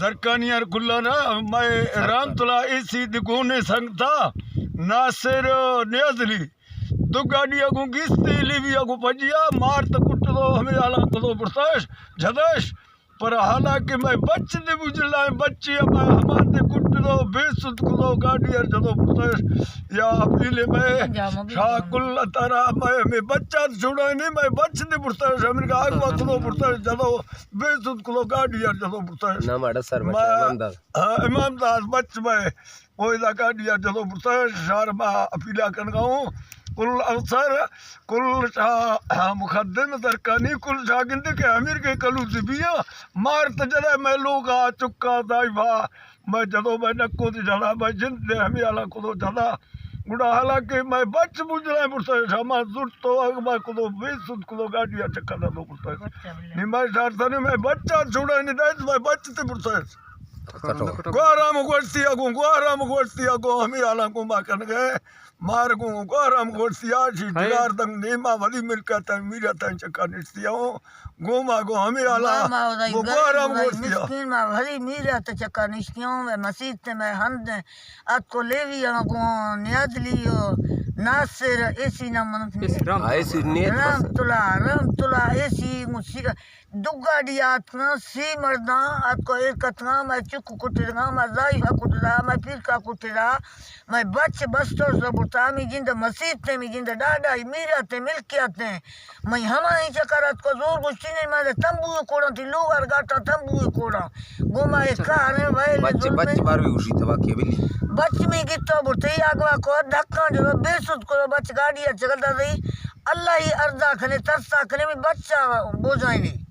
زرکانی ہر کلانا، مئے رحمت اللہ ایسی دی گونے سنگتا، ناصر نیازلی، دو گاڑی اگوں گیستی، لیوی اگوں پجیا، مار تو کٹ دو، ہمیں حالاں کدو برتش، جدش، پر حالانکہ مئے بچ دی بجلائیں بچی، مئے ہمان دے کٹ دو، بے سد کدو، گاڑی ہر جدو برتش، یا اپیلے مئے شاہ کل ترا، مئے ہمیں بچہ چھوڑا نہیں، مئے بچ دی برتش، ہمیں آگ وقت دو برتش، جدو بے سد کلو گاڑی ءَ جلو برتش۔ نام اڑ سر بچہ ما، امام داد۔ ہاں، امام داد بچ بئے۔ او ادا گاڑی ءَ جلو برتش، شار ما اپیلا کنگا ہوں۔ کل افسر، کل شا-، مقدم درکانی، کل شاگندے کہ امیر کے کلو سے بیا، مار تجلا میں لوگ آ چکا دائی با۔ مئے جدو مئے نکو دی جھڑا، مئے جند دے ہمیں حالا کدو جھڑا۔ گڑا حالانکہ مئے بچ بجلائیں برتش، ہما زرت تو اگ مئے کدو بے سد کدو گاڑی ءَ چکا دو برتش۔ نی مئے شار سنی مئے بچہ چھوڑا نی دائت، مئے بچ تے برتش۔ گوارام گوشتی اگوں، گوارام گوشتی اگوں، ہمیں حالا گوں ما کن گئے۔ مار گوں گوارام گوشتی آ شی جگار دنگ نیما ولی ملکا تن میرا تن چکا نشتی ہوں۔ گوما گو ہمیں حالا ما، ما ودا گو ابراہیم گوارام ودا گوشتیا۔ مسکین ما ولی میرا تے چکا نشتیوں، میں مسیت تے میں ہند اتکو لیوی آں گو نیادلی و ناصر ایسی نام منت نہیں۔ ایسی رحمت ہاں، ایسی نیت رحمت اللہ، رحمت اللہ ایسی گو سی-، دو گاڑی آتکاں، سی مرداں اتکو ایر کتگاں، میں چک کٹرگاں، میں زائفہ کٹرا، میں پیرکا کٹرا، میں بچ بستر زبرتا، میں جند مسیت تے، میں جند ڈاڈا، میرا تے، ملکیا تے۔ مئی ہمائی چکر اتکو زور گوشتی نے، مئے تمبو کوڑاں، تی لوگ ار گاٹاں تمبو کوڑاں۔ گو مئے کار ویل بچ، ظلم۔ بچ بار بھی گوشی تھا واقعہ بلی۔ بچ میں گتو برتے اگوا کو دھکاں جو بے سد کو بچ گاڑی چگل دا دی۔ اللہ ہی اردا کھنے ترسا کھنے میں بچا بوجائیں۔